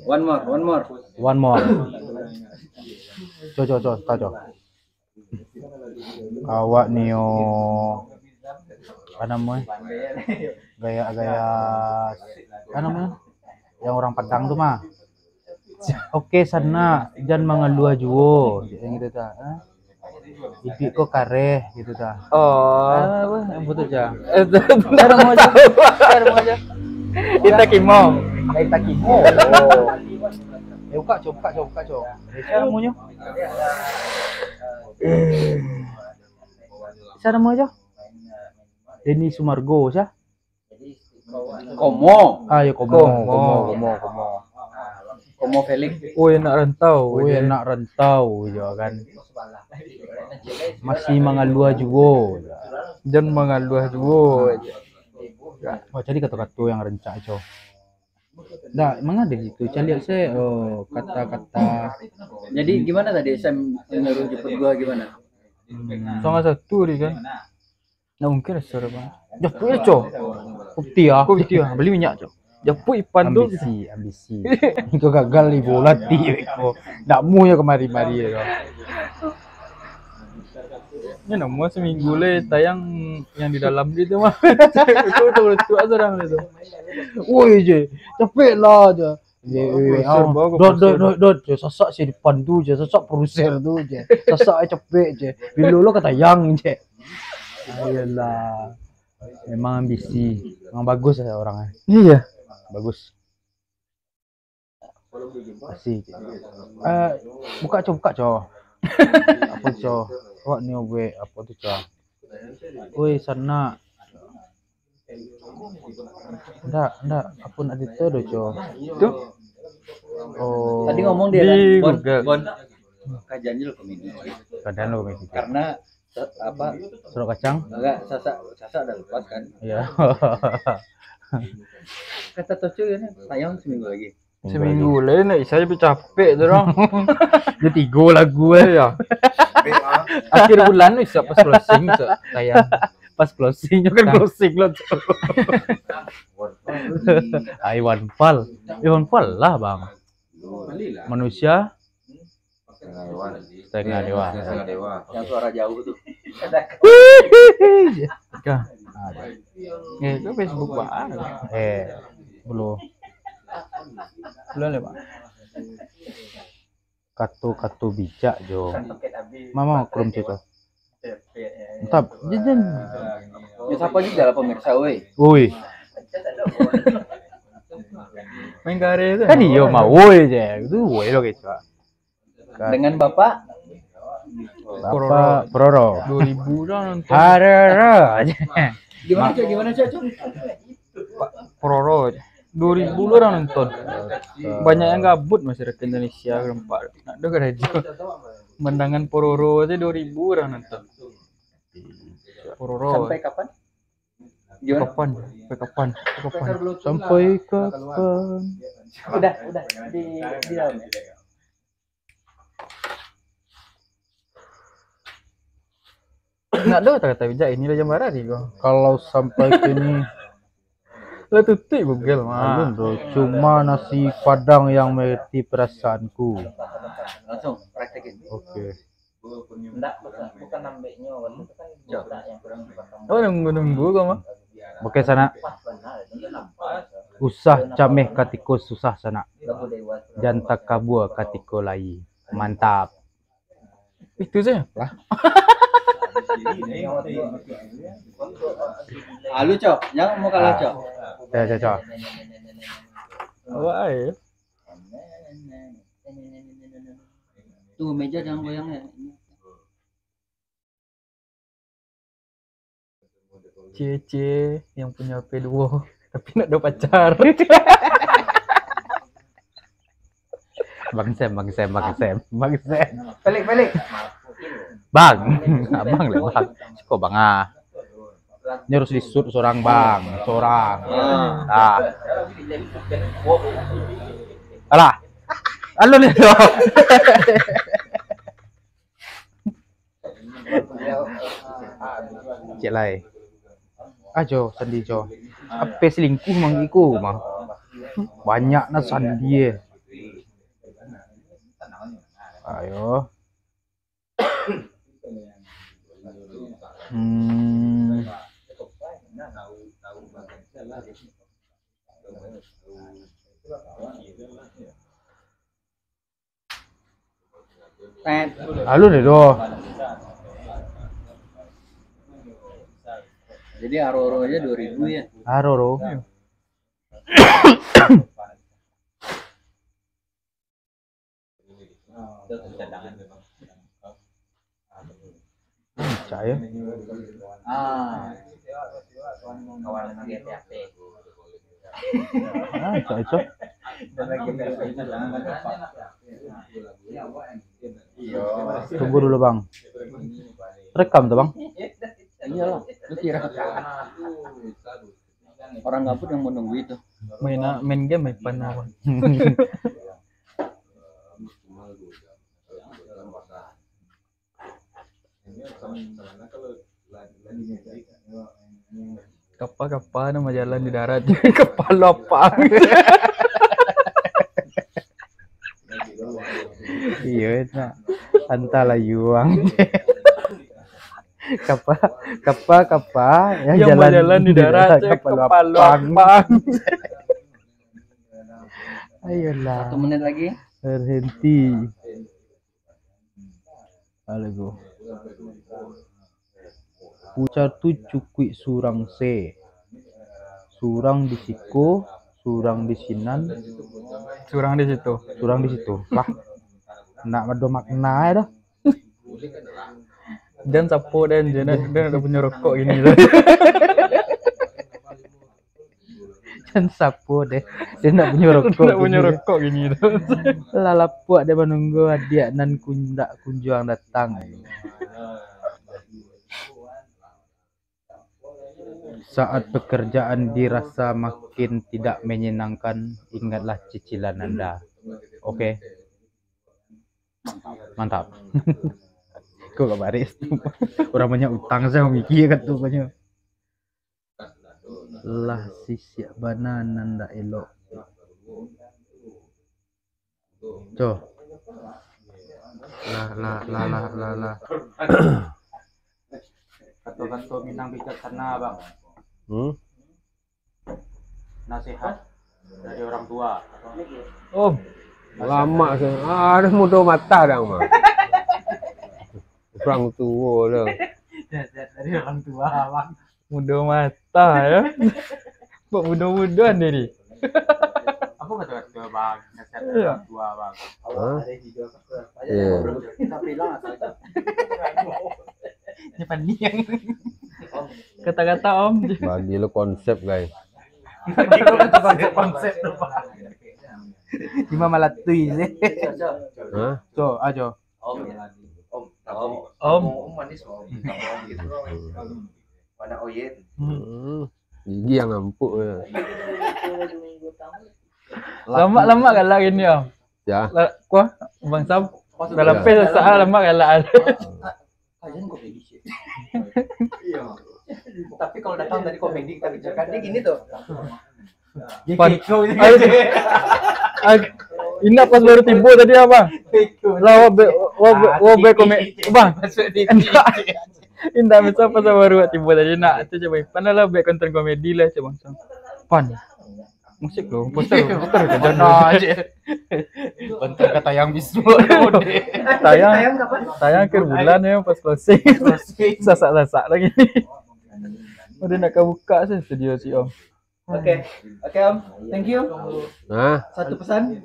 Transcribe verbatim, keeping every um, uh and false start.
One more, one more. One more. Co, co, co, ta, co. Awak nio, apa namonyo? Gaya-gaya, apa namonyo? Yang orang Padang tu mah. Oke, sanak, jan mangaluah juo, yang gitu ta, eh? Iduik ko kareh, gitu ta. Oh. Apa yang putus, Cak? Eh, tu, tu, Cara mau aja. Cara mau aja. Ita Kimo. Eh, Ita Kimo. Oh. Eh, buka, co, buka, co, buka, co. Eh, siapa namonyo? Eh. Siapa namonyo? Denny Sumargo, siapa? Komo. Ah, ya, Komo, Komo. Komo, Komo, Komo. Komo Felix. Oi, anak rantau. Oi, anak rantau, jo kan. Masih mangaluah juo. Jan mangaluah juo. Wah, cari kato-kato yang rancak, co. Ndak, mangado itu. Caliak se, oh, kata-kata. Jadi, gimana tadi, Sam, menurut Jeput gua gimana? Hmm. Salah satu dia kan. Nah, mungkin rasa apa? Japuik, co. Putih ah. Putih ah. Beli minyak, co. Japuik Ipan tu. Ambisi, ambisi. Kau gagal ibo lati ko. Ndak muah yo kamari-mari ko. Ini nama seminggu le tayang yang di dalam dia tu mah. Itu tu tu orang dia tu. Woi je, capek lah je. Ye, bawa ye, produser, ah, bawa dot, dot, produser. Dot, dot, je, sasak si depan tu je, sasak produser tu je, sasak ai capek je. Bilo lo ka tayang je. Ayolah. Memang ambisi. Memang bagus lah orang eh. Iya. Bagus. Asik. Eh, buka co, buka co. Apa co? Awak ni obuek apa tu co? Oi, sanak. Ndak, ndak. Apa nak cerita doh, co? Tu? Oh. Tadi ngomong dia di kan, Bon, Google. Bon. Kajian je lo komedi. Kadang lo komedi. Karena sa-, apa? Serok kacang? Enggak, sasak, sasak dah lepas kan? Iya. Kata Toco kan, tayang seminggu lagi. Seminggu lain nak isai capek tu dong. Dia tiga lagu eh. Iya. Akhir bulan tu isai pas closing tu tayang. Pas closing tu kan closing lah tu. Iwan Fal. Iwan Fal lah bang. Manusia Setengah dewa. Setengah dewa. Iya, setengah dewa. Yang suara jauh tu. Kah? Ada. Eh, itu Facebook bang. Eh, belum. Belum lah bang. Kato-kato bijak jo. Mama krum cerita. Entah, jajan. Ya, siapa juga lah pemirsa, woi. Woi. Main gare tu. Kan iyo mah, woi je. Itu woi lo gitu. Dengan Bapak? Bapak Pororo. Dua ribu dah nonton. Harara. Gimana, Cok? Gimana, Cok? Cok? Pororo. Dua ribu orang nonton. Banyak yang gabut masyarakat Indonesia, nampak. Nak dengar aja. Pemandangan Pororo aja dua ribu orang nonton. Pororo. Sampai kapan? Gimana? Kapan? Sampai kapan? Sampai kapan? Sampai kapan? Udah, udah. Di, di dalam. Nak ada kata-kata bijak, ini lah jam bara ni kau. Kalau sampai kini lah tutup Google mah. Alun tu, cuma nasi padang yang mengerti perasaanku. Langsung praktekin. Oke. Ndak, bukan, bukan ambeknyo, waktu itu kan budak yang kurang dipahami. Oh, nunggu-nunggu kau mah. Oke, sanak. Usah cameh katiko susah, sanak. Jan takabua katiko lai. Mantap. Itu saja lah. Alu, Cok. Jangan mau kalah, Cok. Ya, ya, Cok. Awak ai. Tu meja jangan goyang ya. Cie-cie yang punya P dua tapi nak ada pacar. Bang Sam, Bang Sam, Bang Sam, Bang Sam. Pelik, pelik. Bang, abang lah bang. Siko bang ah. Ini harus disut seorang bang, seorang. Ah. Alah. Alun itu. Cek lai. Ajo, Sandi jo. Ape selingkuh mang iko mah? Banyak na Sandi eh. Ayo. Hmm. Tet. Alun deh doh. Jadi aro-aro aja dua ribu ya. Aro-aro. Cak yo. Ah. Ah, cak itu. Tunggu dulu, Bang. Rekam tu, Bang. Iyalah, lu kira. Orang gabut yang menunggu itu. Main, main game, main pan apa? Kapa-kapa nan bajalan di darat, kapalo pang. Iyo, nak. Antah layuang. Kapa, kapa, kapa yang Yang jalan bajalan di di darat, darat, kapalo kapalo pang. Pang. Ayolah. Satu menit lagi. Berhenti. Alego. Pucar tu cukuik surang se. Surang di siko, surang di sinan. Surang di situ. Surang di situ. Lah. Nak ado makna e doh. Dan sapo dan, dan, dan ado punyo rokok gini tu. Jan sapo deh, dia nak punyo rokok Nak punyo gini. Rokok gini tu. Lah lapuak dia manunggu adiak nan kun-, ndak kunjuang datang. Saat pekerjaan dirasa makin tidak menyenangkan, ingatlah cicilan Anda. Oke. Mantap. Kok gak baris? Orang banyak utang saya mikir kan tu banyak. Lah sisiak bana nan ndak elok. Tuh. Lah, lah, lah, lah, lah, lah. Kato-kato Minang bijaksana, Bang. Hmm? Nasihat dari orang tua. Om. Lama sih. Ah, ada mudo mata dah, mah. Orang tua dah. Nasihat dari orang tua, Bang. Mudo mata, ya. Buat mudo-mudoan diri. Apa kata-kata Bang? Nasihat Iya. Orang tua, Bang. Hah? Iya. Kita bilang asal aja. Ini pandai. Kata-kata, Om. Bagi lu konsep, guys. Konsep-konsep tu, Bang. Cuma malatui sih. Hah? So, ajo. Om, ya. Om, Om. Om. Om manis, Om. Om gitu. Warna oyen. Hmm. Hmm. Gigi yang empuk ya. Lamak-lamak galak gini, Om. Ya. La-, kuah, Bang Sam. Dalam Ya. Pes saat lamak galak. Kalian komedi sih. Iya. Tapi kalau datang dari komedi kita bicarakan, dia gini tuh. Dia Pan-, keco gitu. Ayo, ag-, indak pas baru tibo tadi, Abang. Keco. Lah, wah be-, wah be-, wah be kome-, Bang. Masuk T V. Indak, indak, misal pas baru tibo tadi, nak, tu cubo. Pan lah, be konten komedi lah, cubo. Pan. Musik lo, poster, poster ke jana aja. Bentuk kata yang bisu. Tayang, Tayang kapan? Tayang akhir bulan ya, pas closing. Closing. Sasak-sasak lagi. Udah nak ka buka sih studio si Om. Oke. Oke, Om. Thank you. Nah. Satu pesan.